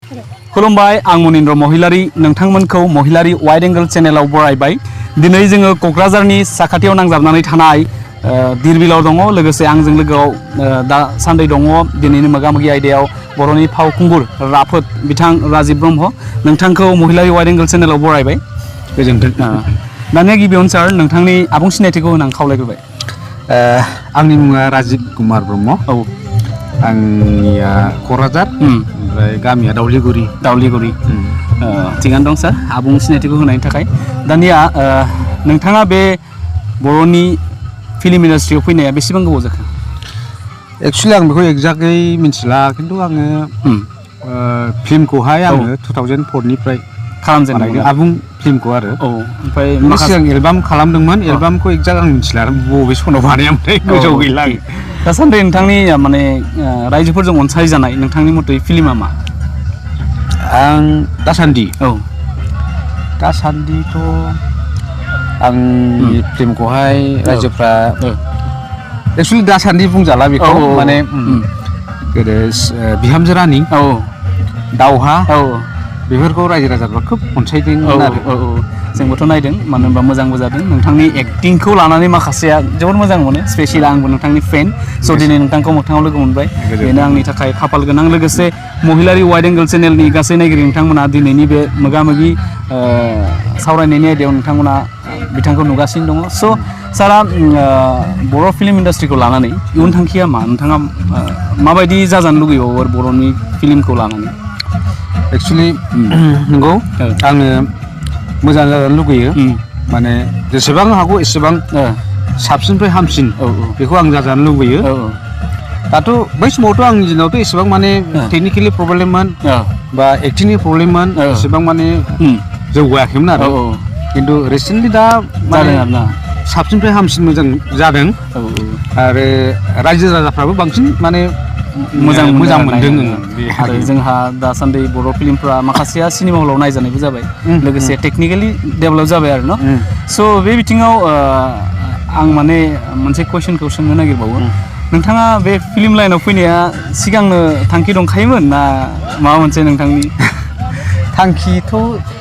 खुलुमबाय आं मनिन्द्र महिलारी नोंथांमोनखौ महिलारी wide angle चेनेलाव बरायबाय दिनै जोङो क'क्राझारनि साखाथियाव नांजाबनानै थानाय दिरबिलाव दङ लोगोसे आंजों लोगोआव दासान्दि दङ दिनैनि मोगा-मोगि आयदायाव बर'नि फावखुंगुर राफोद बिथां राजिब ब्रह्म नोंथांखौ महिलारी वाइड एंगल चेनेलाव बरायबाय गोजोन्थों दानिया गिबियावनो सार नोंथांनि आबुं सिनायथिखौ होनो आं खावलायग्रोबाय आंनि मुङा राजिब कुमार ब्रह्म औ आंनिया क'क्राझार ओमफ्राय गामिया दावलिगुरि थिगानो दं सार आबुं सिनायथिखौ होनायनि थाखाय दानिया नोंथाङा बे बर'नि फिल्म इन्डास्ट्रियाव फैनाया बेसेबां गोबाव जाखो एक्सुवेलि आं बेखौ एक्जाक्टै मिथिला खिन्थु आङो फिल्मखौहाय आङो 2004 निफ्राय खालामजेनदों आबुं फिल्मखौ आरो ओमफ्राय सिगां एलबाम खालामदोंमोन एलबामखौ एक्जाक्ट आं मिथिला बबे सनाव बानायामोनथाय गोसोआव गैला आं दासान्दि नोंथांनि माने रायजोफोरजों अनसायजानाय नोंथांनि मथै फिल्मा मा आं दासान्दिथ' आंनि फिल्मखौहाय रायजोफ्रा एक्सुवेलि दासान्दि बुंजाला बेखौ माने गोदो बिहामजो रानि दावहा बेफोरखौ रायजो राजाफ्रा खोब अनसायदोंमोन आरो जोंबोथ' नायदों मानो होनबा मोजांबो जादों नोंथांनि एक्टिंखौ लानानै माखासेया जोबोद मोजां मोनो स्पेसियेलि आंबो नोंथांनि फेन स' दिनै नोंथांखौ मोगथाङाव लोगो मोनबाय बेनो आंनि थाखाय खाफाल गोनां लोगोसे महिलारी वाइड एंगल चेनेलनि गासै नायगिरि नोंथांमोना दिनैनि बे मोगा-मोगि सावरायनायनि आयदायाव नोंथांमोना बिथांखौ नुगासिनो दङ स' सारा बर' फिल्म इन्डास्ट्रिखौ लानानै इयुन थांखिया मा नोंथाङा माबायदि जाजानो लुगैबावो बर'नि फिल्मखौ लानानै एक्सुवेलि नंगौ आङो मोजां जाजानो लुगैयो माने जेसेबां हागौ एसेबां साबसिननिफ्राय हामसिन बेखौ आं जाजानो लुगैयो दाथ' बै समावथ' आंनि दिनावथ' एसेबां माने टेकनिकेलि प्रब्लेममोन बा एक्टिंनि प्रब्लेममोन एसेबां माने जौगायाखैमोन आरो खिन्थु रिसेन्टलि दा माने साबसिननिफ्राय हामसिन मोजां जादों आरो रायजो राजाफ्राबो बांसिन माने मोजां मोनदों आरो जोंहा दासान्दि बर' फिल्मफ्रा माखासेया सिनेमा हलाव नायजानायबो जाबाय लोगोसे टेकनिकेलि डेभेलप जाबाय आरो न' स' बे बिथिङाव आं माने मोनसे कुइसनखौ सोंनो नागिरबावो नोंथाङा बे फिल्म लाइनाव फैनाया सिगांनो थांखि दंखायोमोन ना माबा मोनसे नोंथांनि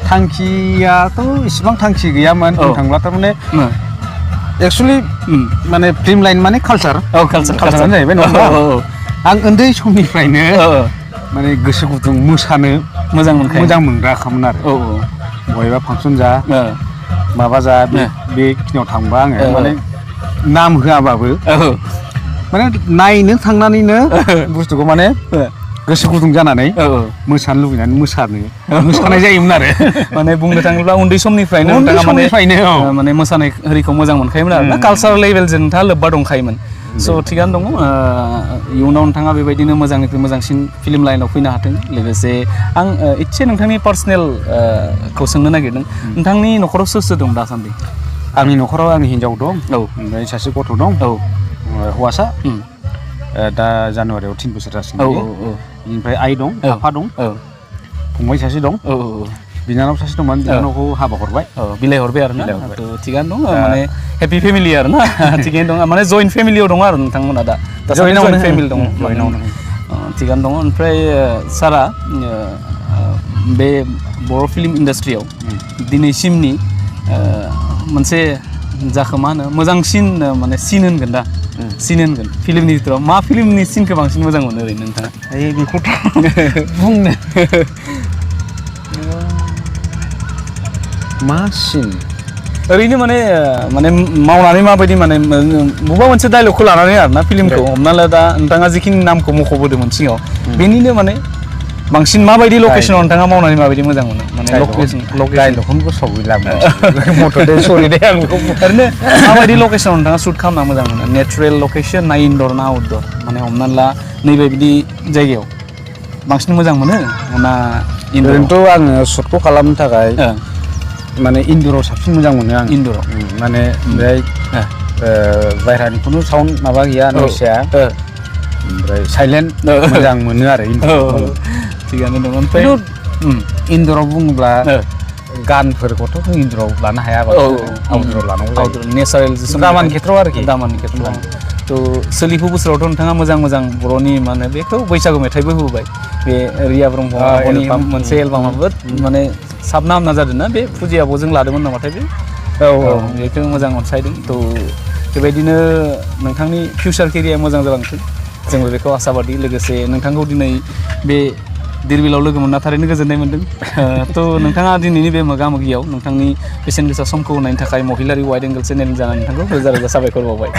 थांखियाथ' इसेबां थांखि गैयामोन बुंनो थांब्ला थारमाने एक्सुवेलि माने फिल्म लाइन माने कालचारानो जाहैबाय नङा आं उन्दै समनिफ्रायनो माने गोसो गुदुं मोसानो मोजां मोनग्राखामोन आरो बबेबा फांसन जा माबा जा बेखिनियाव थांबा आङो माने नाम होआबाबो माने नायनो थांनानैनो बुस्थुखौ माने गोसो गुदुं जानानै मोसानो लुबैनानै मोसानाय जायोमोन आरो माने बुंनो थाङोब्ला उन्दै समनिफ्रायनो माने मोसानाय हारिखौ मोजां मोनखायोमोन आरो ना कालचारेल लेभेलजों नोंथाङा लोब्बा दंखायोमोन स' थिगानो दङ इयुनाव नोंथाङा बेबायदिनो मोजांनिफ्राय मोजांसिन फिल्म लाइनाव फैनो हाथों लोगोसे आं एसे नोंथांनि पार्सनेलखौ सोंनो नागिरदों नोंथांनि न'खराव सोर दं दासान्दि आंनि न'खराव आंनि हिन्जाव दं ओमफ्राय सासे गथ' दं हौवासा दा जानुवारियाव 3 बोसोर जासिगोन बेनिफ्राय आइ दं आफा दं फंबाय सासे दं बिनानाव सासे दंमोन बिनानावखौ हाबा हरबाय बिलाइ हरबाय आरो ना थिगानो दं माने हेपि फेमिलि आरो ना थिगानो दं माने जयेन्ट फेमिलियाव दं आरो नोंथांमोना दा जयेन्ट फेमिलि दं थिगानो दङ ओमफ्राय सारा बे बर' फिल्म इन्डास्ट्रियाव दिनैसिमनि मोनसे जाखो मा होनो मोजांसिन माने सिन होनगोन दा फिल्मनि भितराव मा फिल्मनि सिनखौ बांसिन मोजां मोनो ओरैनो नोंथाङा बेखौथ' बुंनो मा सिन ओरैनो माने मावनानै माबायदि माने बबेबा मोनसे डायलगखौ लानानै आरोना फिल्मखौ हमना ला दा नोंथाङा जिखिनि नामखौ मख'बोदोंमोन सिगाङाव बेनिनो माने बांसिन माबायदि लकेसनाव नोंथाङा मावनानै माबायदि मोजां मोनो माने डायलगखौनो गोसोआव गैला मथ'दे सरि दे आं बेखौ ओरैनो माबायदि लकेसनाव नोंथाङा शुट खालामना मोजां मोनो नेचारेल लकेसन ना इनडर ना आउटडर माने हमना ला नैबेबायदि जायगायाव बांसिन मोजां मोनो ना ओरैनोथ' आङो शुटखौ खालामनो थाखाय माने इनडराव साबसिन मोजां मोनो आं इनडराव माने ओमफ्राय बायह्रानि खुनु साउन्ड माबा गैया नयस जाया ओमफ्राय साइलेन्ट मोजां मोनो आरो थिगानो दङ ओमफ्राय इनडराव बुङोब्ला गानफोरखौथ' जों इनडराव लानो हाया आउटडराव लानांगौ नेचारेल दामानि खेथ्रआव आरोखि दामानि खेथ्रआव थ' सोलिफु बोसोरावथ' नोंथाङा मोजां मोजां बर'नि माने बेखौ बैसागु मेथाइबो होबाय बे रिया ब्रह्मनि मोनसे एलबामाबो माने साबना हामना जादों ना बे फुजिया बजों लादोंमोन नामाथाय बे बेखौ मोजां अनसायदों थ' बेबायदिनो नोंथांनि फिउचार केरियार मोजां जालांथों जोंबो बेखौ आसाबादि लोगोसे नोंथांखौ दिनै बे दिरबिलाव लोगो मोनना थारैनो गोजोननाय मोन्दों थ' नोंथाङा दिनैनि बे मोगा मोगियाव नोंथांनि बेसेन गोसा समखौ होनायनि थाखाय महिलारि वाइड एंगल चेनेल जानानै नोंथांखौ रोजा रोजा साबायखर बावबाय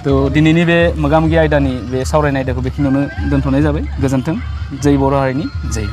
थ' दिनैनि बे मोगा मोगि आयदानि बे सावरायनाय आयदाखौ बेखिनियावनो दोनथ'नाय जाबाय गोजोन्थों जै बर' हारिनि जै